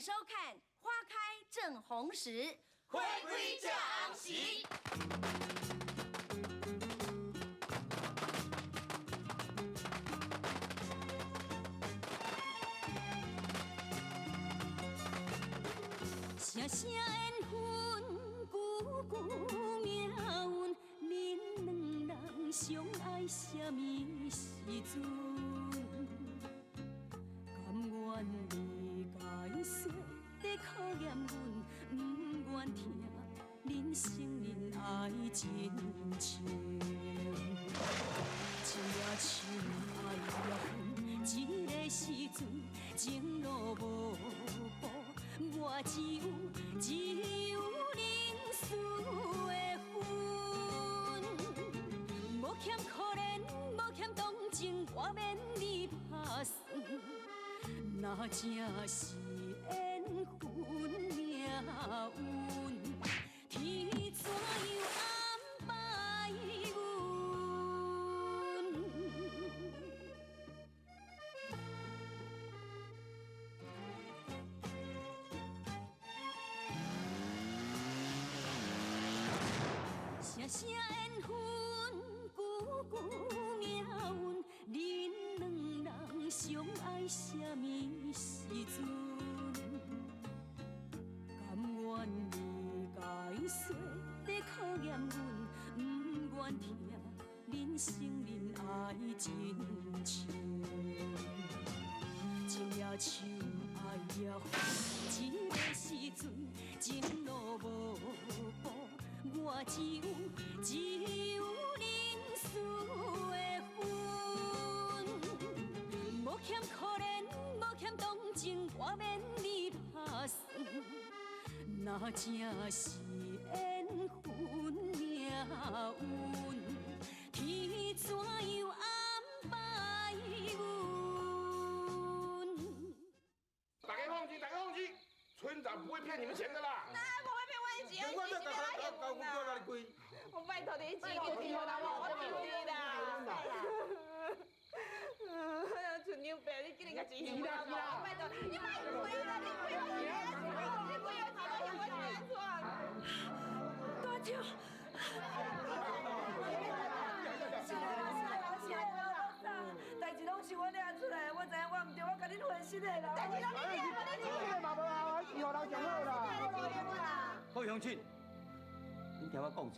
收看《花開正紅時》，花開正紅時。聲聲緣分，句句命運，恁兩人相愛啥物時陣？甘願你解說在考驗阮，毋願聽恁承認愛真情。一夜深愛也分，這个時陣情路無步，我只有認輸的份。無欠可憐，無欠同情，我免你拍算。若這是緣分命運，天怎樣安排阮？聲聲緣分，句句命運，恁兩人相愛啥物時陣？甘願你解說在考驗阮，毋願聽恁承認愛真情。一夜秋愛也分，這个時陣情路無步，我只有認輸的份。無欠可憐，無欠同情，我免你拍算。若這是緣分命運，天怎樣安排阮？大家放心，大家放心，村長不會騙你們錢的啦。那不會騙我錢，我這搞搞搞哪裡貴？我拜託你，錢給你啦，我求你啦。村長伯，你今日甲錢還我，拜託你，你莫開啦，你開我是安怎？你開我錢，我是安怎？大舅。是啦是啦是啦，代誌攏是我掠出來，我知影我毋對，我共恁分析的啦。代誌攏你掠，你這個嘛無啊，是予人上好啦。好鄉親，恁聽我講者，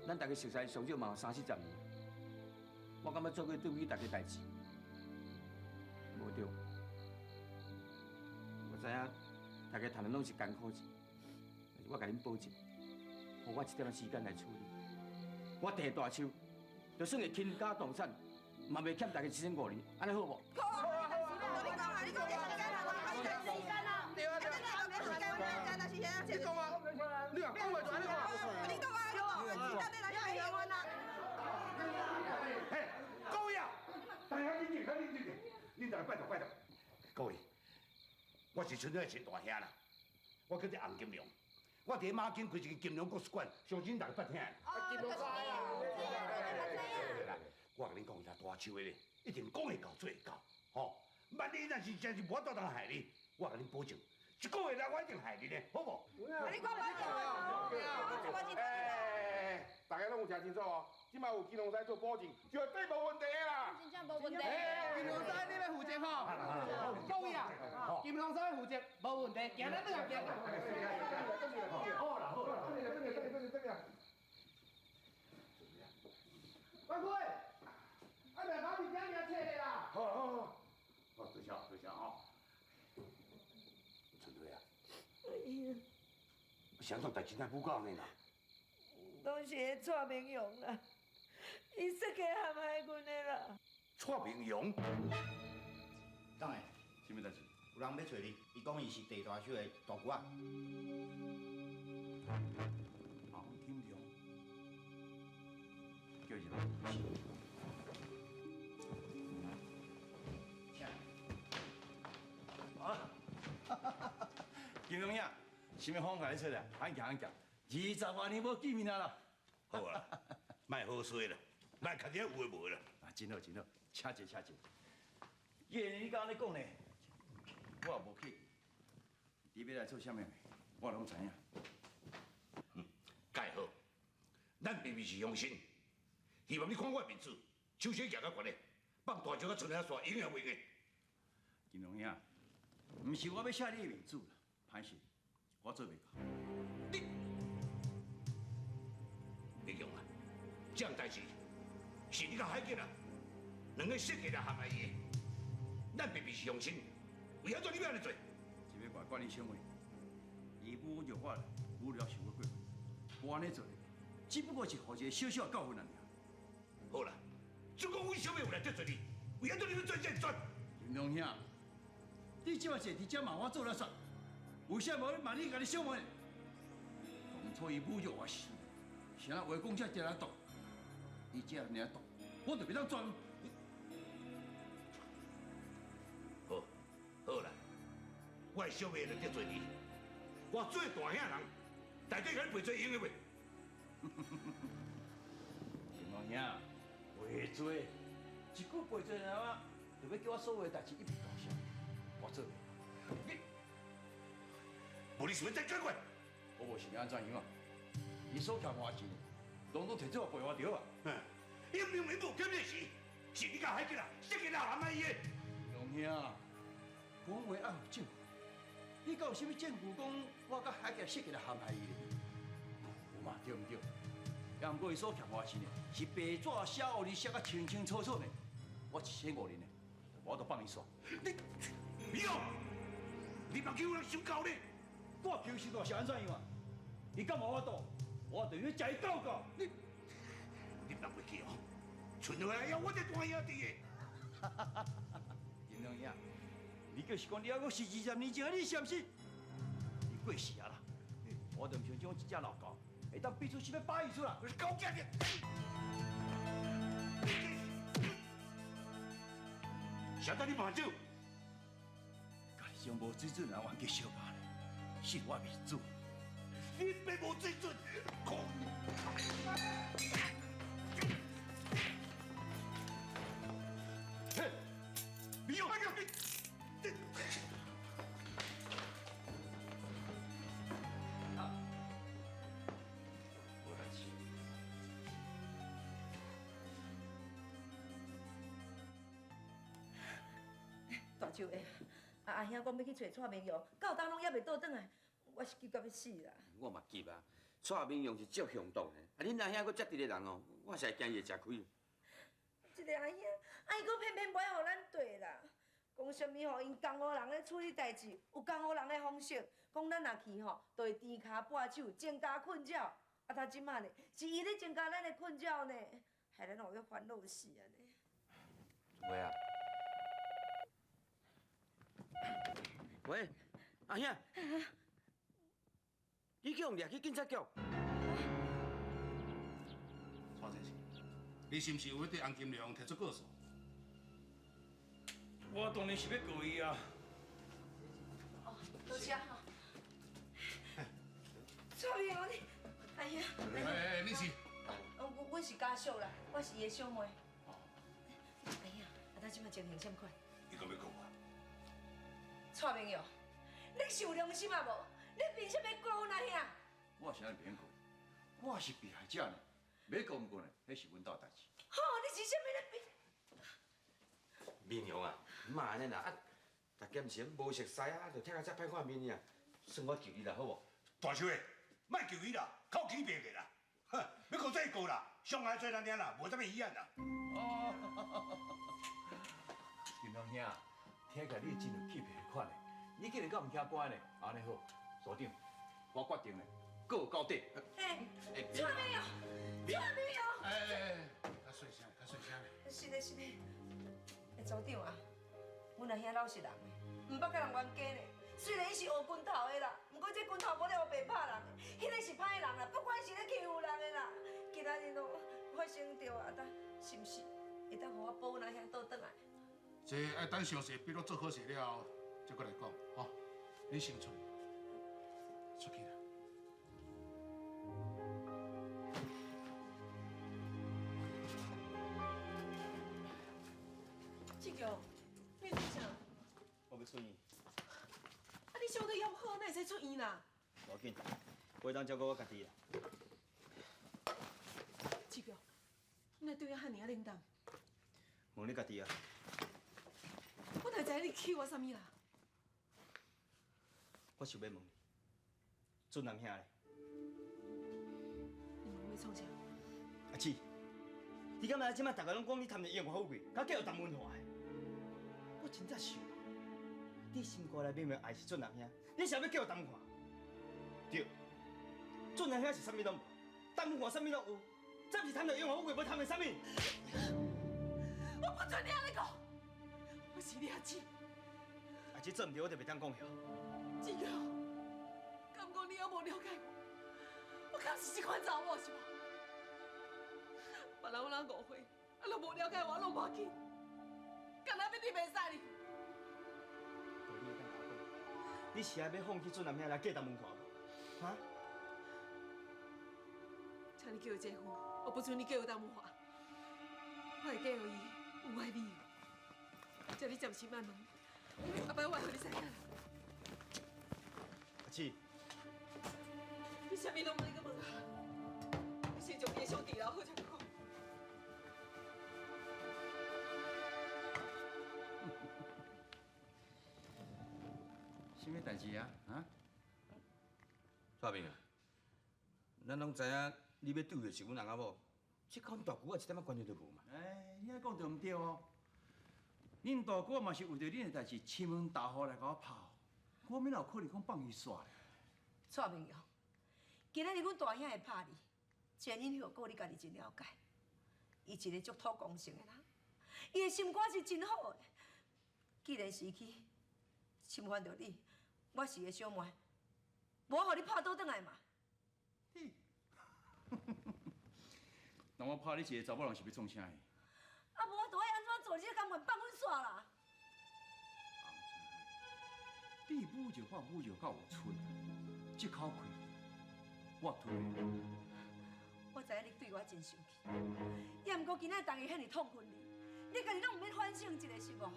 咱大家熟似上少嘛有三四十年，我感覺做過對不起大家代誌，無對。我知影大家談的攏是艱苦錢，但是我共恁保證，予我一點仔時間來處理。我鄭大秋，就算會傾家蕩產，嘛袂欠大家75年，按呢好無？好啊好啊，你講啊，你講這時間啊，你講時間啊，對啊對啊，你講啊，你若講話就按呢講。你講啊，你講，你來還我啦。嘿，各位啊，大家冷靜，較冷靜點，恁大家拜託拜託。各位，我是村長的親大兄啦，我叫做洪金龍，我佇馬經開一間金龍國術館，相信大家捌聽。金龍師啊，我共恁講，這大樹的咧，一定講會到做會到，吼！萬一若是真是無法度通害你，我共恁保證，一個月內我一定害你咧，好無？你講保證啊？哎，大家攏有聽清楚哦，這擺有金龍師做保證，絕對無問題的啦。真正無問題。金龍師你欲負責吼？各位啊，金龍師負責，無問題，行咱轉來行。好啦好啦，轉來轉來轉來轉來。萬坤，啊，來把物件名摕咧啦。好好好，好，多謝多謝吼。春花啊，啥種代誌哪無講的啦？攏是彼蔡明勇啦，伊設計陷害阮的啦。蔡明勇？當然，啥物代誌？有人欲揣你，伊講伊是鄭大秀的大姑仔。洪金龍，叫伊入來。請。啊！金龍兄，啥物方法你出來？按行按行，20外年無見面啊啦。好啊，莫好說啦，莫較這有的無的啦。啊，真好真好，請坐請坐。既然你敢按呢講呢，我也無客氣。你欲来做啥物？我拢知影。盖好，咱明明是乡亲，希望你看我的面子，手写举较悬的，放大石甲春仔煞，永远袂用的。金龙兄，毋是我欲写你的面子啦，歹势，我做袂到。你，李强啊，这样代志是你佮海杰啊，两个设计来陷害伊的。咱明明是乡亲，为啥你欲按呢做？这欲怪管你小妹，伊侮辱我，侮辱伤过过分，我按呢做，只不过是予一个小小的教训尔。好啦，总讲阮小妹有来得罪你，为啥你欲做这个决？金龙兄，你这马坐伫遮骂我做了煞，为啥无你骂你家己小妹？当初伊侮辱我时，啥话讲这尔毒，伊这尔毒，我就袂当转。好，好啦，我的小妹来得罪你，我做大兄人，大底共你赔罪用的袂？金龙兄，赔罪，一句赔罪尔啊，就欲叫我所有的代志一笔勾销，我做袂到。你，无你想欲再解决？我无想欲按怎样啊？伊所欠我钱，拢总提出来赔我著啊。伊明明无欠你钱，是你佮海杰啊，设计来陷害伊的。金龙兄，讲话爱有证据，你敢有啥物证据讲我佮海杰设计来陷害伊咧？有嘛，对毋对？也毋过伊所欠我钱呢，是白纸写予你写甲清清楚楚呢。我1500呢，我都放伊煞。你，你哦，你别叫人收够咧。我求收够是按怎样啊？伊敢无法度，我就欲食伊够够。你，你别袂记哦，春花要我这大兄弟的。金龙兄，你就是讲你犹阁是20年前的你，是毋是？你过时啊啦！我就毋像这种一只老狗，会当变出啥物把戏出来。狗仔你！谁当你骂酒？家己种无水准人冤家相拍咧，失我面子。你别无水准，可！嘿，你又你，你。无代志。大舅的，阿兄讲欲去揣蔡明勇，到今拢犹未倒转来，我是急甲欲死啦。我嘛急啊，蔡明勇是足凶毒的，啊，恁阿兄阁遮直的人哦，我实在惊伊会食亏。这个阿兄，啊伊阁偏偏无爱予咱缀啦，讲啥物吼，𪜶江湖人咧处理代志，有江湖人的方式，讲咱若去吼，就会甜跤掰手，增加困扰。啊，他这摆呢，是伊咧增加咱的困扰呢，害咱哦欲烦恼死按呢。喂啊！喂，阿兄，你叫人掠去警察局？蔡先生，你是毋是有欲对洪金龙提出告诉？我当然是欲告伊啊！哦，多谢哈。蔡明勇，你，哎呀，哎，你是？我是家属啦，我是伊的小妹。哎呀，啊，他这摆情形啥款？你阁欲告我？蔡明勇，你是有良心啊无？你凭啥物告阮阿兄？我是按呢免告，我是被害者呢，欲告毋告呢？彼是阮兜代志。吼，你是啥物咧？明勇啊，莫按呢啦，啊，大家毋是无熟似啊，就听甲遮歹看面尔，算我救你啦，好无？大叔的，莫救伊啦，口气袂过啦，哼，欲告再告啦，伤害做咱尔啦，无啥物遗憾啦。哦，金龙兄，听起来你真有气魄的款呢，你竟然敢毋惊关呢？按呢好，所长，我决定了，告到底。哎，蔡明勇，蔡明勇。哎哎哎，较细声，较细声。是的，是的。哎，组长啊，阮阿兄老实人的，毋捌共人冤家呢。虽然伊是学拳头的啦，毋过这拳头无咧乌白拍人的，彼个是歹人啦，不管是咧欺负人的啦。今仔日咯发生著啊，当是毋是会当予我保阮阿兄倒转来？这爱等详细笔录做好势了后，再阁来讲，吼。你先出去，出去啦。志强，你做啥？我欲出院。啊，你伤体犹好好，哪会使出院啦？无要紧，我会当照顾我家己啦。志强，你哪对我遐尔仔冷淡？问你家己啊。我哪会知影你气我啥物啦？我想欲问你，俊男兄咧？你问欲创啥？阿姊，你敢知这摆大家拢讲你贪著荣华富贵，佮嫁予陈文华的？我真正想，你心肝内明明爱是俊男兄，你是欲嫁予陈文华？对，俊男兄是啥物拢无，陈文华啥物拢有，这毋是贪著荣华富贵，无贪著啥物？我不准你按呢讲，我是你阿姊。阿姊做毋对，我就袂当讲晓。志强，敢讲你犹无了解我？我敢是这款查某是无？别人有人误会，啊，拢无了解我，拢无要紧，干焦欲你袂使哩。无你会当共我讲，你是爱欲放弃俊男兄来嫁陈文华无？哈？请你叫伊结婚，我不准你嫁予陈文华。我会嫁予伊，有我的理由。叫你暂时莫问，后摆我会予你知影。阿姊，你啥物拢莫阁问啊！你先将你的伤治疗好才阁讲。啥物代志啊？啊？蔡明啊，咱拢知影你欲对的是阮翁仔某，这佮阮大舅仔一点仔关系都无嘛。哎，你按呢讲对毋对哦？恁大姑嘛是为著恁的代志，亲门踏户来共我拍，我免有可能讲放伊煞咧。蔡明勇，今仔日阮大兄会拍你，前因后果你家己真了解。伊一个足土公性的人，伊的心肝是真好的。既然是伊去侵犯著你，我是伊的小妹，无予你拍倒转来嘛。那我拍你一个查某人是欲创啥？啊，无我著爱按怎做，你才甘愿放阮煞啦？你侮辱我侮辱到有出，这口气我吞。我知影你对我真生气，也毋过今仔逐家遐尔痛恨你，你家己拢毋免反省一下是无？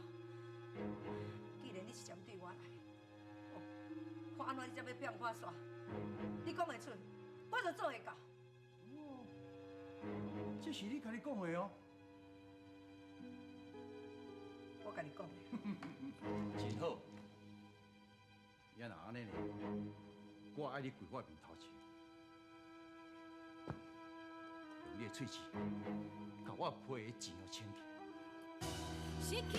既然你是针对我来，哦，看按怎你才欲变我煞？你讲会出，我就做会到。哦，这是你家己讲的哦。我家己讲的。真好。也若按呢呢，我爱你跪我面头前，用你的喙齿，共我批的钱予清去。失去的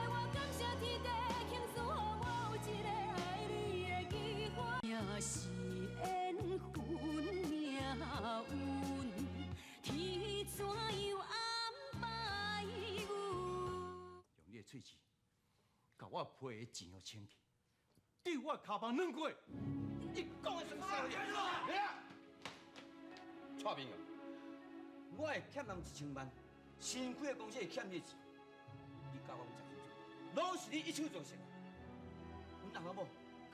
我感谢天地，庆祝予我有一个爱你的机会。也是缘分命运，天怎样安排阮？用你的喙齿，共我批的钱予清去。对我跤枋软过。你讲的什么啥？蔡明啊，我会欠人1000万，新开的公司会欠你的钱，你佮我讲真清楚，拢是你一手造成的。阮翁仔某佮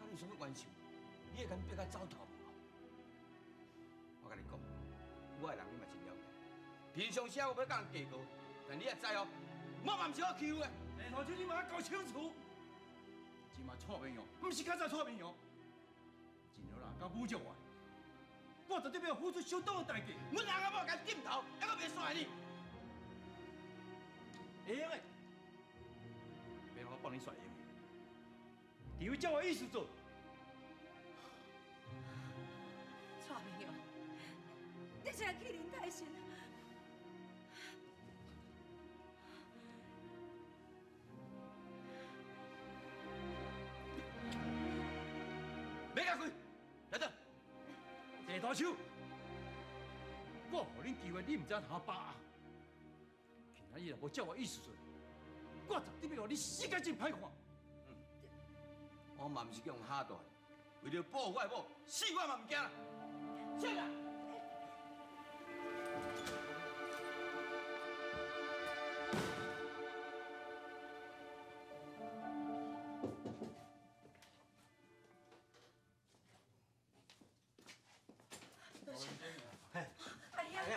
你有啥物冤仇？你会共逼甲走投无路？我共你讲，我的人你嘛真了解。平常时我欲佮人计较，但你也知哦，我嘛毋是我欺负的。郑大手，你嘛爱搞清楚。这马蔡明勇，毋是较早蔡明勇，真好啦，敢侮辱我，我绝对欲付出相当的代价。阮翁仔某共点头，犹阁袂煞呢。会用的，别我放你煞会用的，除非照我意思做。蔡明勇，你这欺人太甚！别甲开，来等。郑大手，我予恁机会，你毋知通把握。今仔日若无照我意思做，我绝对欲予你死甲真歹看。我嘛毋是叫人吓大的，为著保护我的某，死我嘛毋惊啦。是啦。阿兄，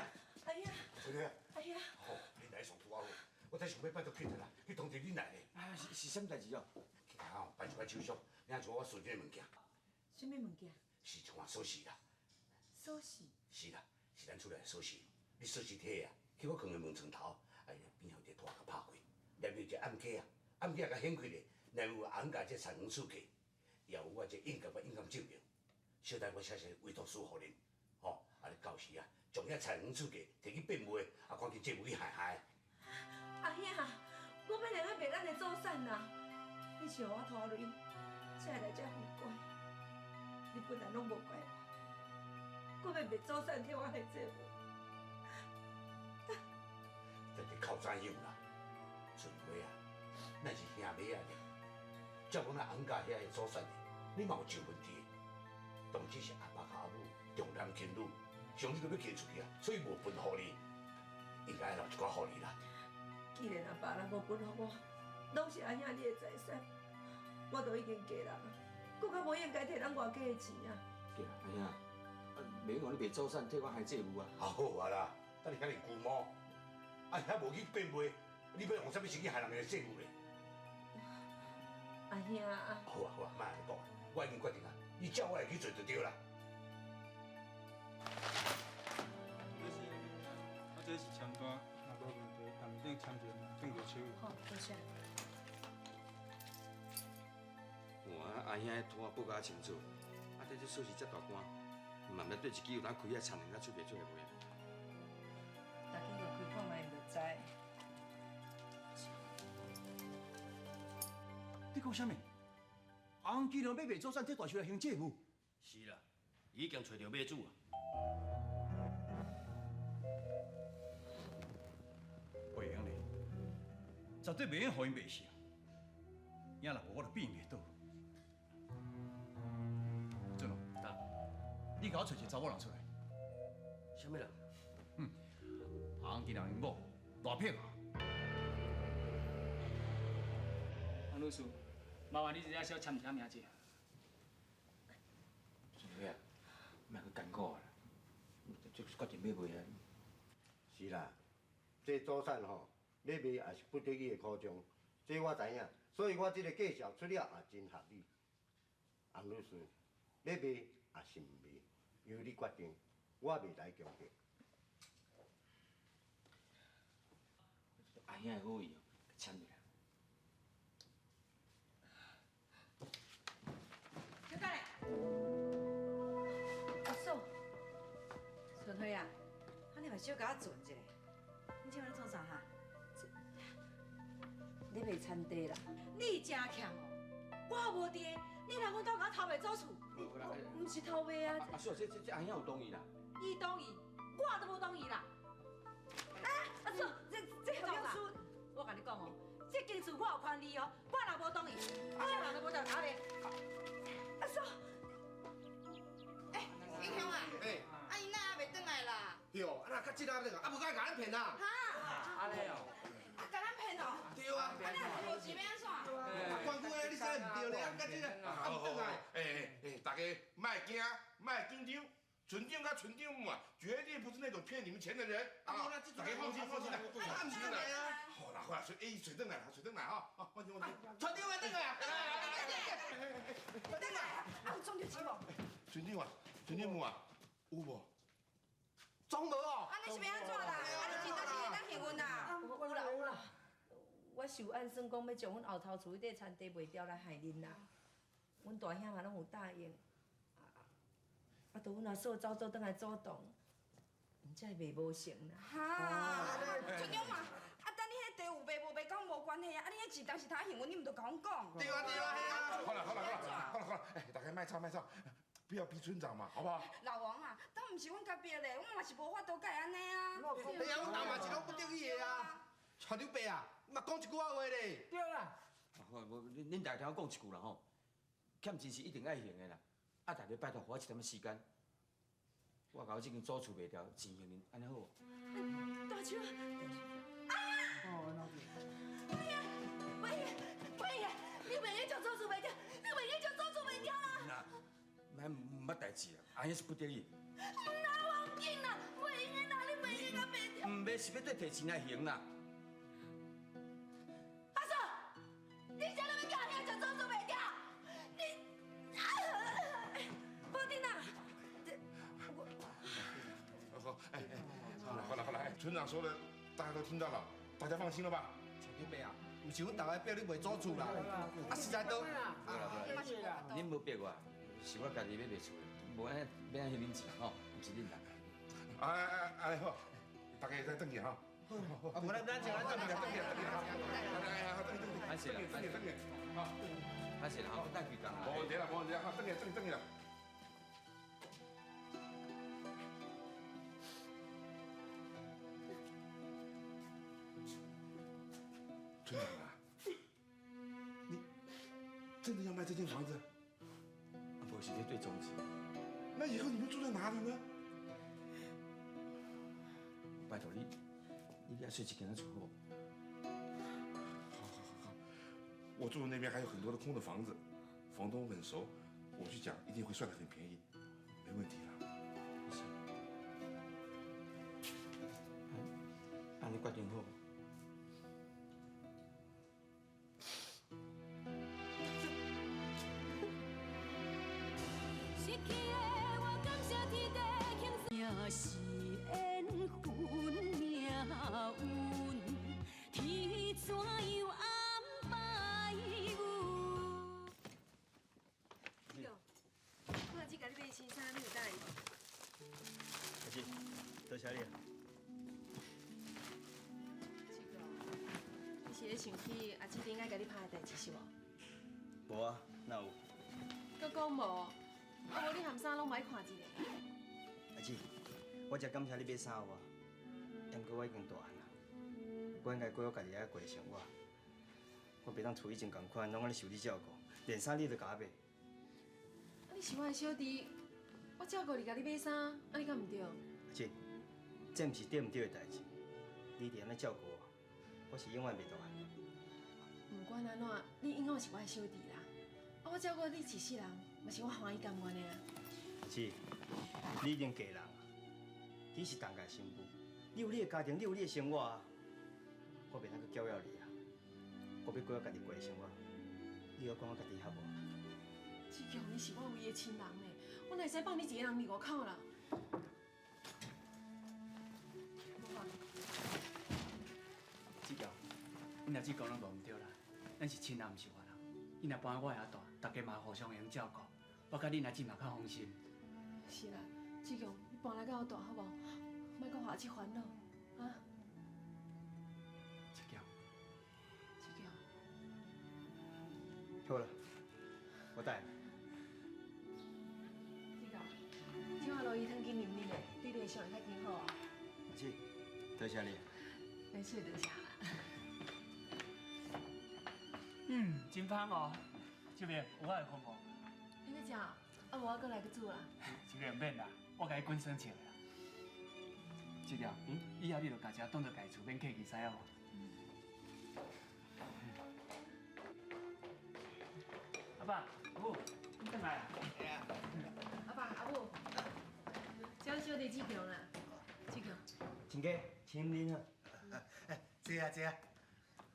阿兄，小姐，阿兄，好，你来上拄好，我才想欲拜托去啦，去通知你来咧。啊，是啥物代志哦？去吼办一摆手续，领出我孙女的物件。啥物物件？是一款锁匙啦。锁匙？是啦，是咱厝内锁匙。你锁匙摕啊，去我囥的门床头，哎，边仔有一个拖共拍开，内面有一个暗格啊，暗格共掀开咧，内面有红家这产权书记，也有我这印鉴甲印鉴证明。小等我写写委托书予恁，吼，啊你到时啊，将遐产权书记摕去变卖，啊赶紧债务去还还。阿兄，我欲来卖咱的祖产啦，你是予我拖累，才会来遮富贵。你本来拢无怪我，阁欲卖祖产替我还债务。大家靠怎样啦？春花啊，咱是兄妹仔呢，照讲咱翁家遐的祖产呢，你嘛有上问题。当时是阿爸佮阿母重男轻女，想你阁欲嫁出去啊，所以无分予你，应该留一寡予你啦。既然阿爸人无分予我，拢是阿兄你的财产，我都已经嫁人啊，阁较无应该摕咱外家的钱啊。对啦，阿兄，啊，袂用予你卖祖产替我还债务啊。啊好啊啦，等你遐尔龟毛，啊遐无去变卖，你欲用啥物钱去还人的债务咧？阿兄啊，好啊好啊，莫按呢讲，我已经决定啊，你照我来去做就对啦。啊，这是签单，若无问题，当顶签字，顶就手。好，多谢。哇，阿兄的拖报甲清楚，啊，这锁匙遮大官，嘛毋知对一支有当开遐田园甲出卖出来袂？大家就开看觅就知。你讲啥物？红金良欲卖祖产，替大寿来还债务？是啦，伊已经揣著买主啊。袂用咧，绝对袂用予𪜶卖成。影若无，我就变袂倒。俊龙，你共我揣一个查某人出来。啥物人？哼，红金良𪜶某大骗啊！黄律师，麻烦你这小签一下名字。春花啊，莫阁艰苦啊啦，这决定欲卖啊。是啦，这祖产吼，欲卖也是不得已的苦衷，这我知影，所以我这个介绍出了也真合理。洪女士，欲卖也是毋卖，由你决定，我袂来强迫。阿兄的好意哦，签落来。小等下，阿嫂，春花啊，啊你嘛小共我存一下，你这摆咧创啥哈？咧卖田地啦。你真欠哦，我无伫，你来阮兜共我偷卖祖厝？毋是偷卖啊！阿嫂，这阿兄有同意啦。伊同意，我都无同意啦。啊，阿嫂，这合约书，我共你讲哦，这间厝我有权利哦，我若无同意，啥人都无得共我卖。阿嫂，欸，英雄啊，啊𪜶哪还袂转来啦？哟，啊若较这啊转来，啊无该共咱骗啦。哈？按呢哦。啊，共咱骗哦？对啊。啊，咱无钱欲按怎？啊，关久的你说毋对咧，啊，较这啊，啊毋转来。欸，大家莫惊，莫紧张，村长佮村长母啊，绝对不是那种骗你们钱的人啊！大家放心，放心啦，放心啦。好啦好啦，随转来啦，随转来哈，好，放心放心。村长会转来，转来，啊有装著钱无？村长啊，村长母啊，有无？装无哦。啊，你是欲按怎啦？啊，你真正是会当幸运啦。有啦有啦，我是有按算讲欲将阮后头厝彼块田地卖掉来害恁啦。阮大兄嘛拢有答应，啊，都阮阿嫂走做转来主动，毋才会卖无成啦。哈，村长嘛，啊，等你彼地有卖无卖，佮阮无关系啊！啊，你彼钱当时通幸运，你毋著共阮讲。对啊对啊，嘿啊。好啦好啦好啦好啦好啦，哎，大家莫吵莫吵，不要逼村长嘛，好不好？老王啊，当毋是阮家逼咧，阮嘛是无法度才会按呢啊。嘿啊，阮阿嘛是拢不得已的啊。传长伯啊，你嘛讲一句仔话咧。对啦。好，无恁大家听我讲一句啦吼，欠钱是一定爱还的啦。啊，大家拜托，予我一点仔时间，我共我这间祖厝卖掉，钱还恁，按呢好无？大舅，啊！哎呀，喂喂，你袂用将祖厝卖掉，你袂用将祖厝卖掉啦！那，毋捌代志啦，按呢是不得已。毋啦，我紧啦，袂用的啦，你袂用共卖掉。毋卖是欲缀提钱来还啦。阿嫂，你啥物欲叫阿兄将祖厝卖掉？你啊！村長說的，大家都聽到了，大家放心了吧？陳兄妹啊，毋是阮逐个逼你賣祖厝啦，啊實在都。恁無逼我，是我家己欲賣厝的，無按欲按還恁錢吼，毋是恁啦。哎哎哎，好，大家再轉去哈。啊，無咱咱咱轉去，轉去，轉去，歹勢啦，轉去，轉去，好，歹勢啦，我等佢講。無問題啦，無問題啦，好，轉去，轉去，轉去啦。村長啊，你真的要賣這間房子？無是咧對宗旨。那以後你們住在哪裡呢？拜託你，你遐說一間厝好無？好，好，好，好，我住的那邊還有很多的空的房子，房東很熟，我去講一定會算得很便宜，沒問題啦。謝謝。按你決定好。失去的我感謝天地輕鬆，也是緣分命運，天怎樣安排阮？志強，我阿姊共你買新衫，你會答應無？阿姊，多謝你啊。志強，你是咧想起阿姊頂擺共你拍的代誌是無？無啊，哪有？閣講無？啊無你含衫攏無愛看一下。阿姊，我真感謝你買衫予我，毋過我已經大漢啦，我應該過我家己愛過的生活。我袂當像以前仝款，攏按呢受你照顧，連衫你都共我買。啊，你是我的小弟，我照顧你，共你買衫，按呢敢毋對？阿姊，這毋是對毋對的代誌，你一直按呢照顧我，我是永遠袂大漢。毋管按怎，你永遠是我的小弟啦。啊，我照顧你一世人，嘛是我歡喜甘願的啊。阿姊，你已經嫁人啊，你是陳家新婦，你有你的家庭，你有你的生活啊。我袂當閣攪擾你啊，我欲過我家己過的生活，你猶管我家己好無？志強，你是我唯一的親人呢，我哪會使放你一个人佇外口啦？志強，恁阿姊講攏無毋對啦，咱是親人，毋是外人。你若搬我遐住，大家嘛互相會用照顧，我佮恁阿姊嘛較放心。是啦，志強，你搬來佮我住好無？莫閣予阿姊煩惱，啊？志強，志強，好啦，我等。志強，這擺落魚湯緊啉啉的，對你的傷會較輕好啊。阿姊，多謝你。沒事，多謝啦。嗯，真芳哦，這邊有我會困無？你欲食？啊，無我閣來閣煮啦。這個毋免啦，我共你滾耍笑的啦。志強，以後你就共食當作家己厝，免客氣，知影無？阿爸、阿母，你轉來啊？阿爸、阿母，這小弟志強啦，志強。親家，請啉啊。坐啊坐啊。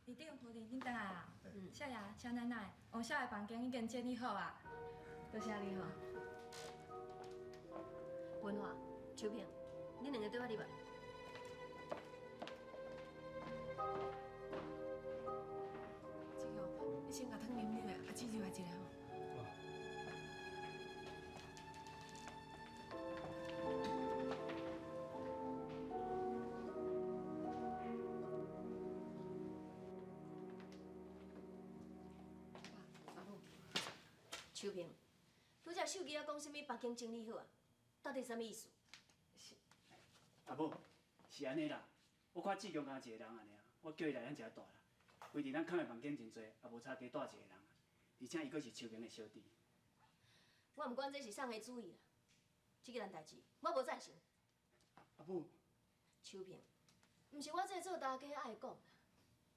里長夫人，恁轉來啊？少爺、少奶奶，王少的房間已經整理好啊。多謝你吼。文華、秋萍，恁兩个綴我入來。志強，你先共湯啉啉的，阿姊入來一下吼。阿母，秋萍，拄才手機仔講啥物房間整理好啊？到底啥物意思？是阿母，是按呢啦。我看志強敢若一個人按呢，我叫伊來咱遮住啦。規日咱空的房間真濟，也無差加住一個人。而且伊閣是秋萍的小弟。我毋管這是啥个主意啦，這件代誌我無贊成。阿母，秋萍，毋是我這做大家愛講啦。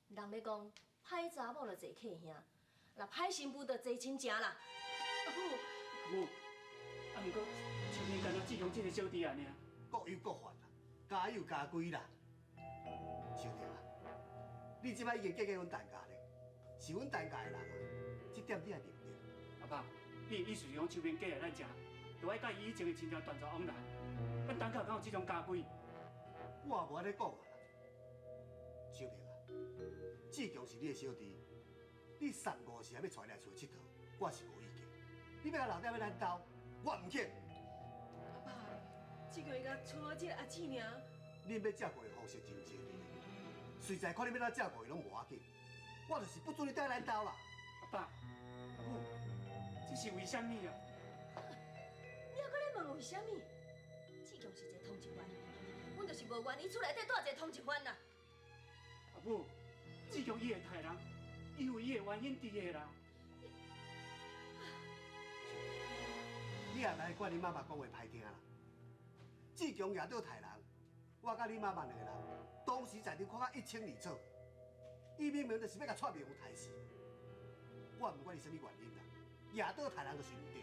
人咧講，歹查某就濟客兄，若歹新婦就濟親情啦。阿母，阿母，啊，毋過秋萍敢若志強這個小弟按呢。各有各法啦，家有家規啦。小弟啊，你這擺已經嫁給阮陳家咧，是阮陳家的人啊，這點你也認唔對？阿爸，你的意思是講秋萍嫁來咱遮，就愛佮伊以前的親情斷絕往來？咱陳家敢有這種家規？我也无按呢讲啊。小平啊，志强是你的小弟，你三五时还欲带伊来厝𨑨迌，我是无意见。你欲共留踮咧咱兜，我毋肯。阿爸，志强伊共剩我一个阿姊尔。恁欲照顾的方式真细腻，随在看你欲按怎照顾伊拢无要紧，我就是不准你蹛咱兜啦。阿爸，阿母，这是为啥物啊？你犹阁咧问为啥物？志强是一个通缉犯，阮就是无愿意厝内底住一个通缉犯啦。阿母，志强伊会刣人，伊有伊的原因伫的啦。你也莫怪你妈妈讲话歹听啦。志强举刀刣人，我佮你妈妈两个人当时在场看甲一清二楚。伊明明就是欲共蔡明刣死，我毋管伊啥物原因啦，举刀刣人就是毋对。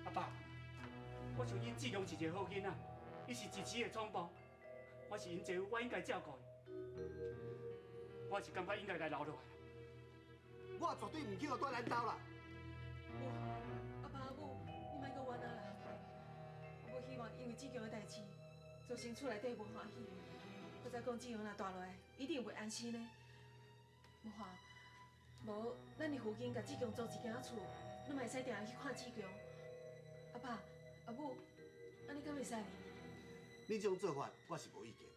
阿爸，我想𪜶志强是一个好囡仔，伊是一时的冲动，我是𪜶姐夫，我应该照顾伊。我是感觉应该共留落来。我绝对毋去予蹛咱兜啦。母，阿爸阿母，你莫阁冤啊啦！我无希望因为志强的代志，造成厝内底无欢喜。阁再讲志强若蹛落来，一定袂安心呢。无华，无咱伫附近共志强租一间厝，咱嘛会使定定去看志强。阿爸、阿母，按呢敢袂使呢？你这种做法，我是无意见，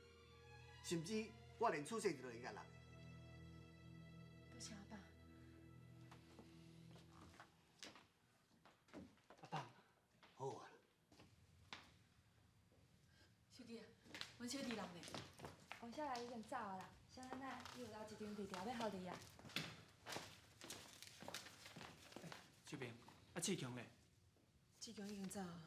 甚至我连出世都应该落。多谢阿爸。阿爸，好啊。小姐，阮小弟人呢？王少来已经走啊啦，小奶奶，伊有留一张字条欲予你啊。这边，啊志强咧？志强已经走啊。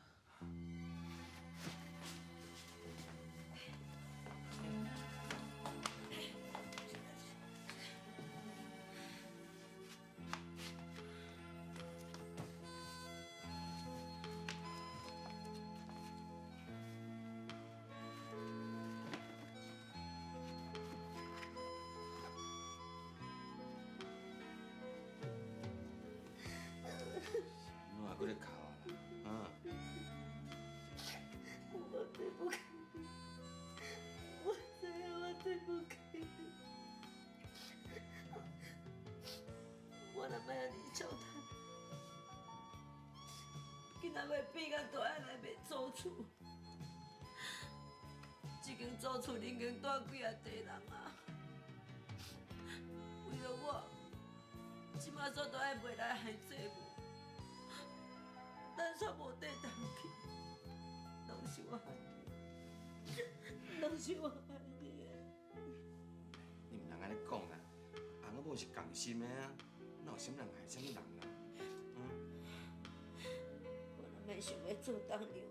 阁咧哭啊啦，啊！我对不起你，我知影我对不起你，我若莫按呢笑谈，囡仔袂变甲大汉来卖祖厝，这间祖厝已经住几啊代人啊，为了我，这马煞都爱卖来还债务。咱煞无地通去，拢是我害你，拢是我害你的。你毋通按呢讲啦，翁仔某是仝心的啊，哪有啥物人害啥物人啦？嗯。我若免想欲做当娘，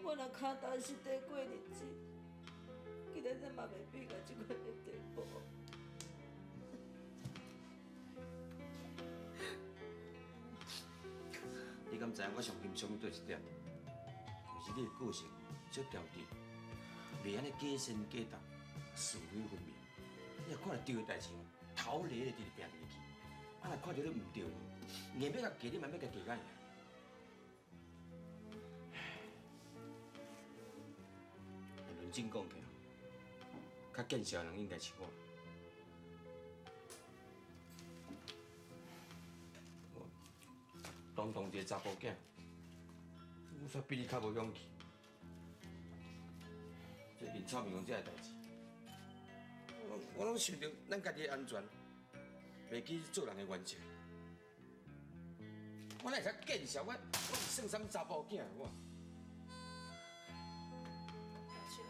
我若跤踏实地过日子，今仔日嘛袂变到这款的地步。你敢知影我上欣赏你佗一点？就是你的个性足调直，袂按呢假善假大，是非分明。你若看著对的代志，头咧咧直直拚入去；啊，若看著你毋对，硬欲共计，你嘛欲共计甲赢。认真讲起来，较见笑的人应该是我。堂堂一个查埔囝，我煞比你较无勇气。这林臭面孔这个代志，我拢想著咱家己的安全，袂记做人的原则。我哪会使见笑？我是算啥物查埔囝？我。大树的，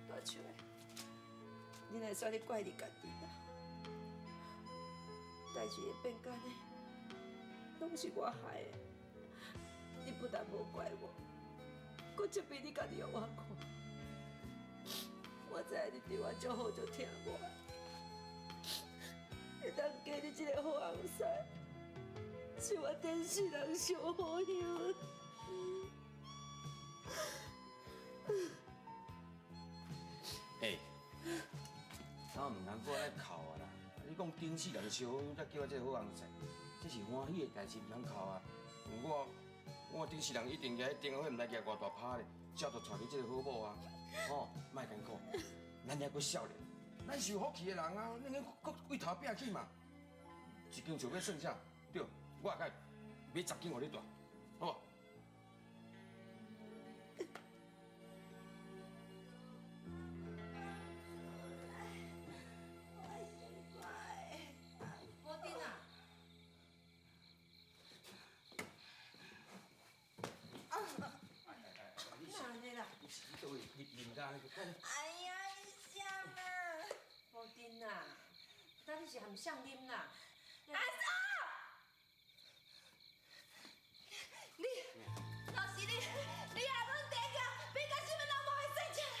大树的，你哪会煞咧怪你家己啦？代志会变按呢？拢是我害的，你不但无怪我，阁责备你家己予我看。我知影你对我足好足疼我，会当嫁你这个好翁婿，是我顶世人上好运。欸，我毋通阁按呢哭啊啦！你讲顶世人上好，才叫我这个好翁婿。这是欢喜的代志，毋通哭啊！我顶世人一定举彼灯会，毋知举偌大拍咧，才就娶到这个好某啊，吼，莫艰苦，咱还阁少年，咱是有福气的人啊，咱阁阁为头拼起嘛。一间厝欲算啥？对，我会买十间予你住，好无？无丁啊！哪按呢啦？你是去佗位入人家那个？哎呀，你啥啊？无丁啊，咱你是含谁啉啦？阿嫂，你，若是你，你害阮地价变甲啥物人无会算账啦？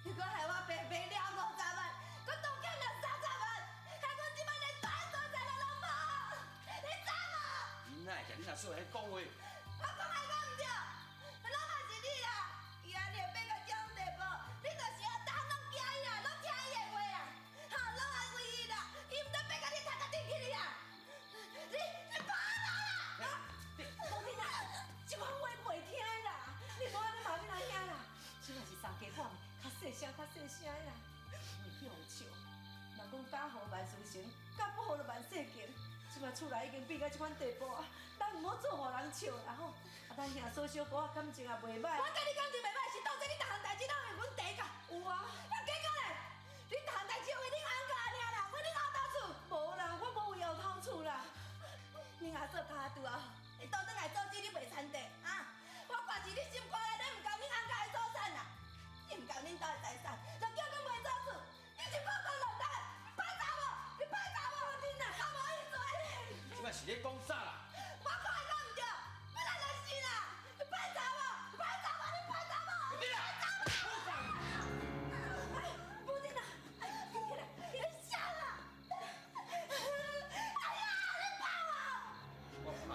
你阁害我白白了50万，阁倒欠人30万，害阮这摆连住的所在都拢无，你知无？你哪会听恁阿嫂喺讲话？我讲爱讲毋对，拢嘛是你啦！伊按呢变到这种地步，你就是要逐项拢惊伊啦，拢听伊的话啦，哈，拢安慰伊啦，伊毋知变甲你头壳顶去哩啊！你怕啦啦！无丁啊，这款话袂听的啦，你无按呢骂恁阿兄啦，这若是三更半暝，较细声较细声的啦，袂去予笑。人讲家和万事成，家不好就万事兴。这摆厝内已经变到这款地步啊，咱毋好做予人笑啦吼。啊，咱兄嫂小可仔感情也袂歹。我佮你感情袂歹，是当作你逐项代志拢会阮提到。有啊，啊结果咧，你逐项代志为恁翁家尔啦，为恁后头厝。无啦，我无为后头厝啦。恁阿嫂跤拄啊，你倒转来阻止你卖田地啊！我看是你心肝内底毋甘恁翁家的祖产啦，你毋甘恁兜的财产，就叫阮卖祖厝，你是破功落单，你歹查某，你歹查某，恁啊，较无意思这摆是咧讲啥啦？我看讲毋对，本来就是啦，你歹查某，你歹查某，你歹查某，你啦，歹查某！哎，布丁啊，哎，起来，你啥啦？哎呀，你拍我！我拍，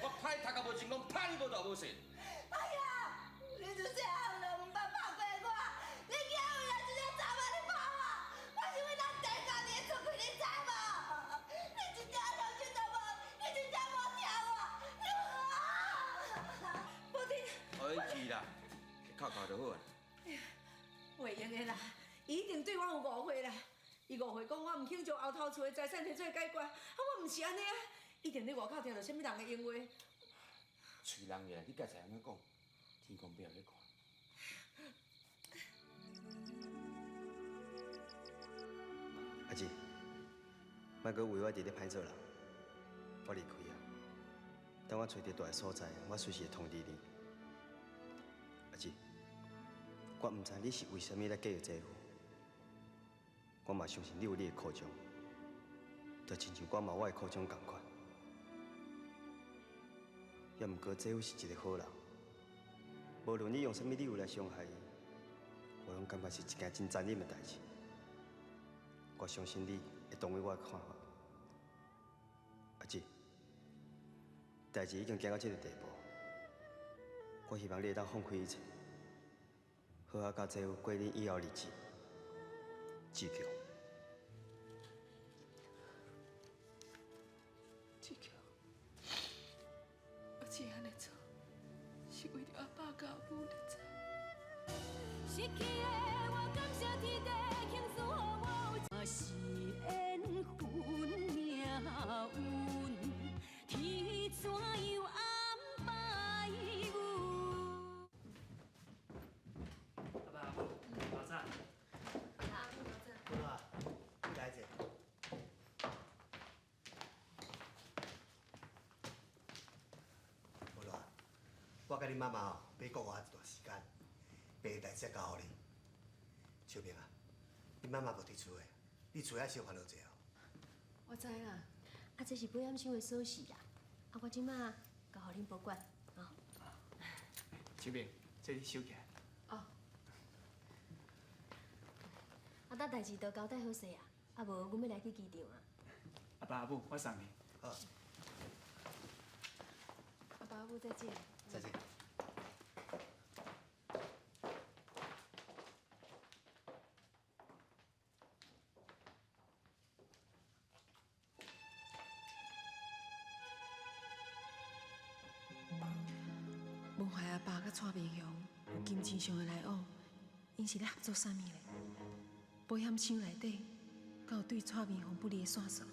我拍读甲无成功，拍你无大无小。哎呀，你自细汉就毋捌拍过我，你今为了这个查某你拍我，我是为咱地家己的出气，你知无？你一点良心都无，你真正无听我，你啊！布丁，予伊去啦，去哭哭就好啊。袂用的啦，伊一定对我有误会啦。伊误会讲我毋肯将后头厝的财产提出来解决，啊，我毋是按呢啊，一定伫外口听著啥物人的闲话。喙人的，你才知按怎讲？天公伯咧看。阿姊，莫阁为我伫咧歹做人，我离开啊。等我揣著蹛的所在，我随时会通知你。阿姊，我毋知你是为啥物来嫁予姐夫，我嘛相信你有你的苦衷，就亲像我嘛有我的苦衷仝款。也毋过姐夫是一个好人，无论你用啥物理由来伤害伊，我拢感觉是一件真残忍的代志。我相信你会同意我的看法。阿姊，代志已经行到这个地步，我希望你会当放开一切，好好佮姐夫过恁以后日子。志强，志强，我这按呢做，是为著阿爸佮阿母，你知？失去的我感谢天地，倾诉予我有是缘分命运，天怎样安排阮？阿爸阿母，早早。阿母早。好啊，你来者。无啦，我佮你妈妈吼买国外一段时间，病的代志才交予你。秋萍啊，你妈妈无伫厝的，你厝遐小烦恼者哦。我知啦，啊，这是保险箱的锁匙啦，啊，我这马交予恁保管，哦。秋萍，这你收起来。哦。啊，等代志都交代好势啊，啊无，阮欲来去机场啊。阿爸阿母，我送你。好。阿爸阿母再见。再见。文怀阿爸佮蔡明雄有金钱上的来往，𪜶是咧合作啥物咧？保险箱内底敢有对蔡明雄不利的线索？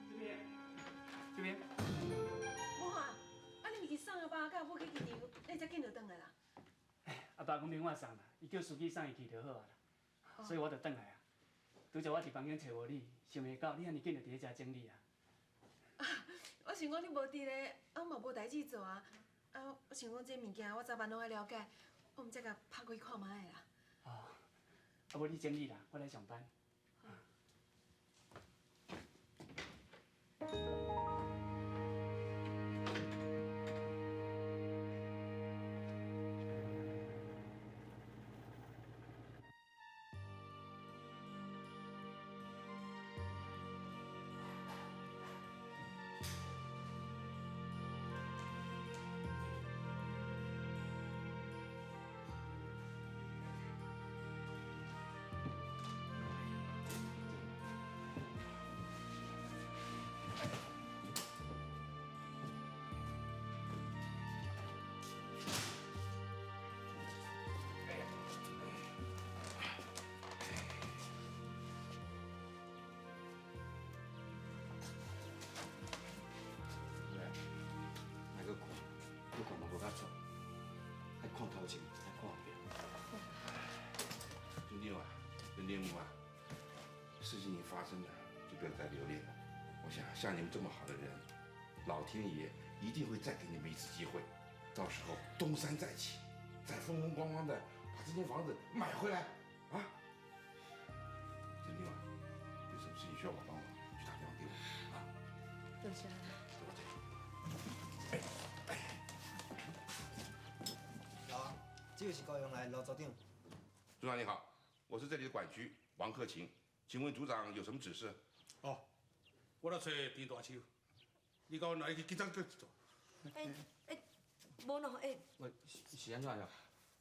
这边，这边。无啊，啊你毋是送阿爸甲母去机场，你才紧就转来啦？阿爸讲另外送啦，伊叫司机送伊去就好啊啦，所以我就转来啊。拄则我伫房间揣无你，想袂到你遐尔紧就伫咧遮整理啊。我想讲你无伫咧，啊嘛无代志做啊，啊我想讲这物件我早晚拢爱了解，我毋才共拍过去看觅啦。哦，啊无你整理啦，我来上班。莫阁看，你看嘛无较错，爱看头前，爱看后壁。村长啊，林母啊，事情已经发生了，就不要再留恋了。我想像你们这么好的人，老天爷一定会再给你们一次机会，到时候东山再起，再风风光光的把这间房子买回来啊！村长啊，有什么事情需要我帮忙，就打电话给我啊。多谢。老王，这位是高雄来的罗组长。组长你好，我是这里的管区王克勤，请问组长有什么指示？哦，我来找田大秋，你共阮来去警察局一趟。欸欸，无喏，欸。喂，是按怎样？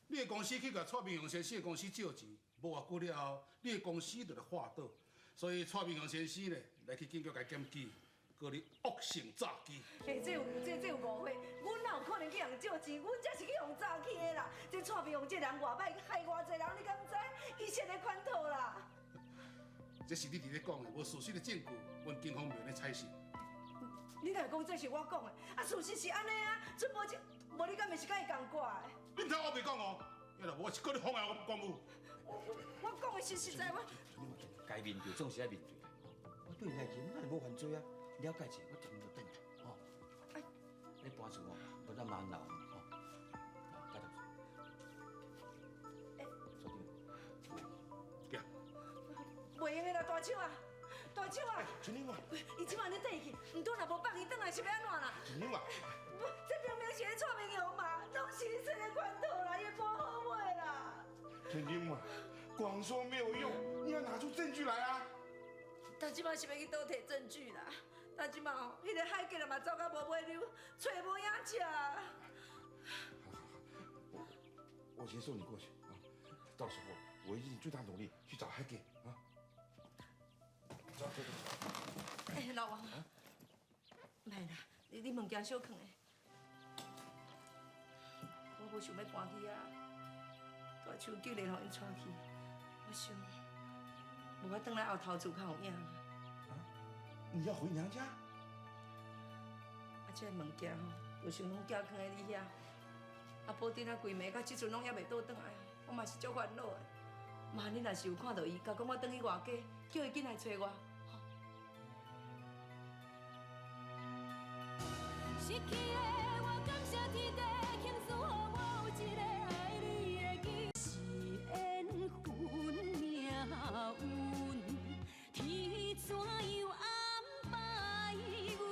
你的公司去共蔡明雄先生的公司借钱，无偌久了后，你的公司就来划倒，所以蔡明雄先生呢，来去警局共检举，告你恶性诈欺。欸，这有这这有误会，阮哪有可能去予人借钱？阮才是去予人诈去的啦！这蔡明雄这人偌歹，害偌济人，你敢知？伊设咧圈套啦！这是你伫咧讲的，无事实的证据，阮警方袂咧采信。你若讲这是我讲的，啊，事实是按呢啊，出无这，无你敢袂是佮伊仝挂的？你毋通乌白讲哦，要若无我是阁你妨碍我公务。我讲的是实在，我。该面对总是爱面对啦。我对伊来讲，我是无犯罪啊，了解一下，我全部转来吼。哎，你搬厝哦，无咱慢留吼。拜托。哎，所长。行。袂用的啦，大手啊，大手啊！陈玲啊，伊这摆咧缀去，毋拄若无放伊转来是欲按怎啦？陈玲啊，无，这明明是咧蔡明雄嘛，拢是你设咧圈套啦，伊会无好尾啦。陈玲啊，光说没有用，你要拿出证据来啊！他这摆是欲去佗提证据啦？他这摆哦，彼个海杰嘛走到无尾溜，揣无影迹。好好好，我先送你过去啊，到时候我一定最大努力去找海杰啊。走走走。哎，老王，莫啦，你物件小囥的，我无想欲搬去啊。大树竟然予𪜶带去，我想，无我转来后头厝较有影。啊？你要回娘家？啊，这个物件吼，有想拢寄囥佇你遐。啊，宝珍啊，规暝到这阵拢犹未倒转来，我嘛是足烦恼的。妈，你若是有看到伊，共讲我转去外家，叫伊紧来揣我。失去的我感谢天地，倾诉予我有一个爱你的机是缘分命运，天怎样安排阮？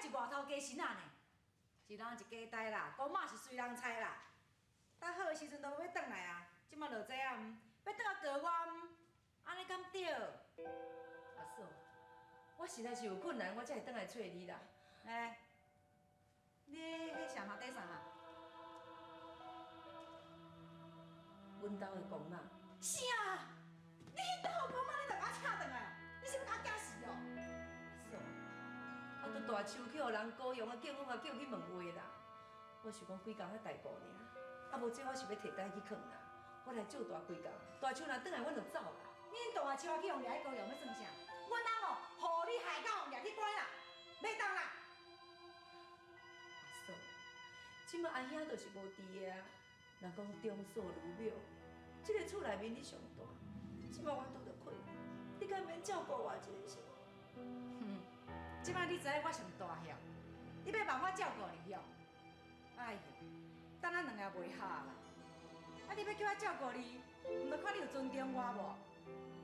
是外头家神仔呢。一人一家代啦，公妈是随人猜啦。搭好的时阵都无欲转来啊，这马落济啊毋，欲转来告我毋，按呢敢对？阿嫂，我实在是有困难，我才会转来揣你啦。欸，你彼啥下底啥啊？阮兜的公妈。啥？你彼兜的公妈，你就共我请转来？你是欲共我惊死哦？阿嫂，我拄大树去予人高雄的警方共叫去问话啦。我想讲几工仔代步尔，啊无这我是欲提袋去囥啦。我来借大几工，大树若转来，阮就走啦。你恁大树去予掠去高雄欲算啥？阮翁吼，予你害到予掠去关啦，袂当啦！阿嫂，这马阿兄就是无伫的啊。人讲长嫂如母，这个厝内面你上大，这马我拄著困难，你敢免照顾我一下是无？哼，这马你知影我上大晓，你欲望我照顾你晓？哎哟，等咱两个袂合啦。啊，你欲叫我照顾你，毋著看你有尊重我无？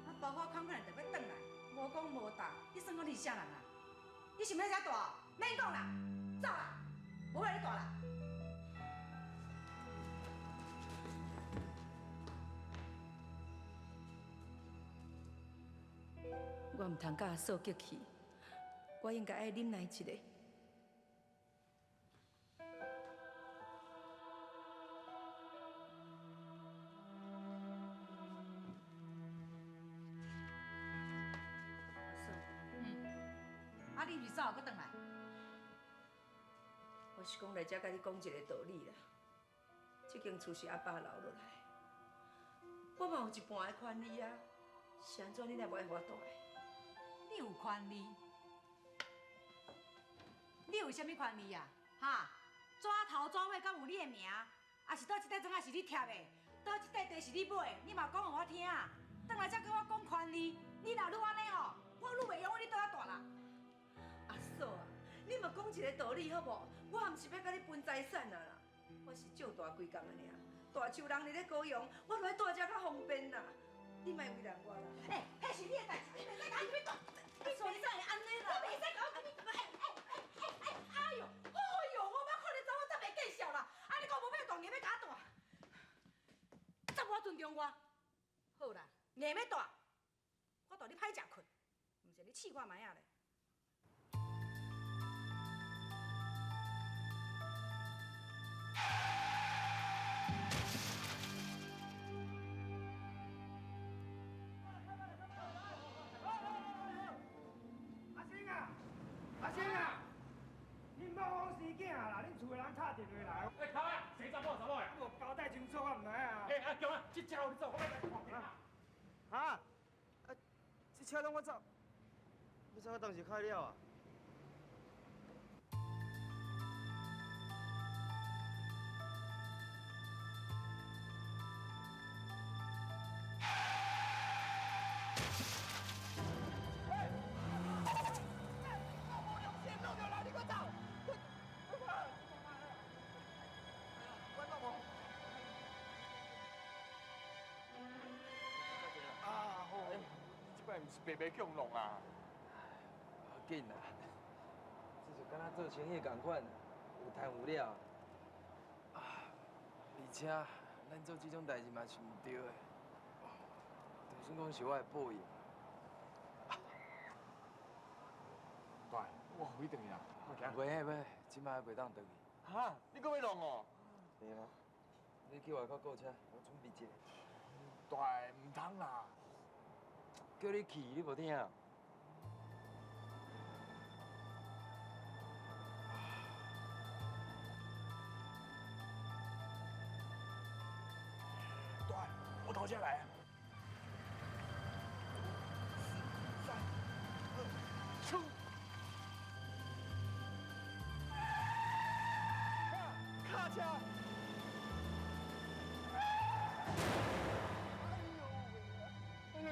啊，包括款款就欲转来，无讲无答，你算讲你是啥人啊？你想欲遮蹛？免讲啦，走啦，无欲你蹛啦。我毋通佮阿嫂激气，我应该爱忍耐一下。阿嫂，啊，你毋是走閣转来？我是讲来遮佮你讲一个道理啦。这间厝是阿爸留落来，我嘛有一半的权利啊。是按怎你来无爱予我蹛？你有权利？你有啥物权利啊？哈？纸头纸尾敢有你的名？啊是佗一块砖仔是你贴的，佗一块地是你买的，你嘛讲予我听啊！转来才佮我讲权利，你若愈按呢吼，我愈袂容许你倒来蹛啦。阿嫂啊，你嘛讲一个道理好无？我毋是欲佮你分财产啊啦，我是借蹛几工尔。大树人伫咧高雄，我来蹛遮较方便啦。你莫为难我啦。欸，彼是你的代志，你袂使共伊蹛。阿嫂，你怎会按呢啦？你袂使共我讲，哎哎哎哎哎，哎哟，哎哟，我捌看你查某这袂见笑啦！啊，你讲无欲蹛，硬欲共我蹛，这无尊重我。好啦，硬欲蹛，我蹛你歹食困，毋是你试看觅仔咧。阿星啊，阿星啊，恁某讲生囝啦，恁厝的人敲电话来。欸，头啊，谁查某查某的？我交代清楚，我毋知啊。欸，阿强啊，这车你走，我来看下。哈？啊，这车拢我走，你怎我当时开了啊？毋是白白去予弄啊！无要紧啦，这就敢若做生意仝款，有趁有了。啊，而且咱做这种代志嘛是毋对的，就算讲是我的报应。大，我扶你转去啦。袂袂，这摆还袂当转去。哈？你阁欲弄哦？对啊。你去外口顾车，我准备一下。大，毋通啦。叫你去，你无听。大，我头先来。5、4、3、2，冲！卡车！哎呦，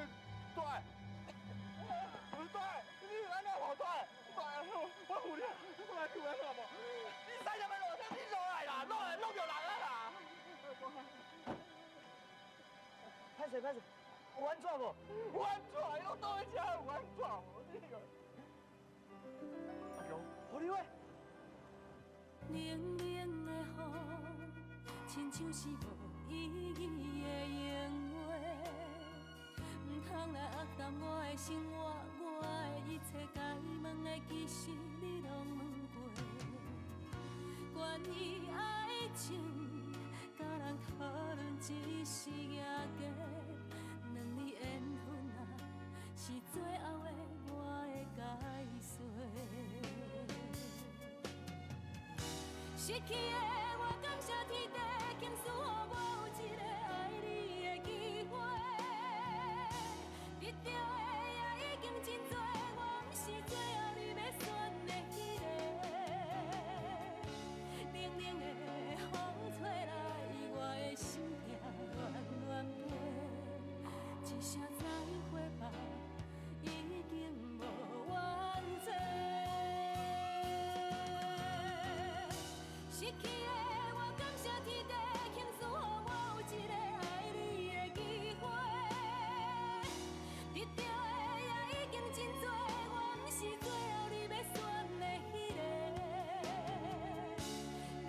大，大，你按怎无大？大，我扶你，我来救你好无？你驶啥物路？你落来啦，落来弄著人啊啦！歹势歹势，有安怎无？有安怎？伊拢倒去车有安怎无？你个阿强，予你话。冷冷的雨，亲像是無意義的閒話，毋通來壓淡我的生活，我的一切該問的其實你攏問過。關於愛情，佮人討論只是蜈蚣，兩字緣分啊，是最後的我的解說。失去的我感謝天地，傾輸予我有一個愛你的機會。得著的也已經真濟，我毋是最後你欲選的彼個。冷冷的風吹來，我的心痛亂亂飛，一聲再會吧，已經無怨嗟。失去的我感謝天地，傾輸予我有一個愛你的機會。得著的也已經真濟，我毋是最後你欲選的彼個。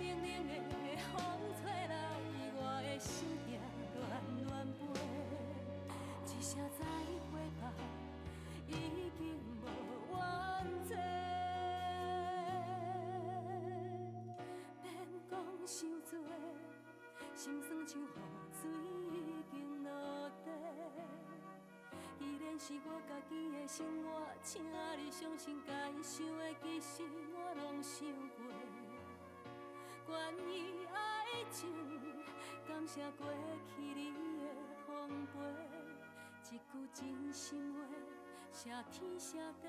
冷冷的風吹來，我的心痛亂亂飛，一聲再會吧，已經無怨嗟。免講傷濟，心酸像雨水已經落地。既然是我家己的生活，請你相信，該想的其實我攏想過。關於愛情，感謝過去你的奉陪，一句真心話，謝天謝地。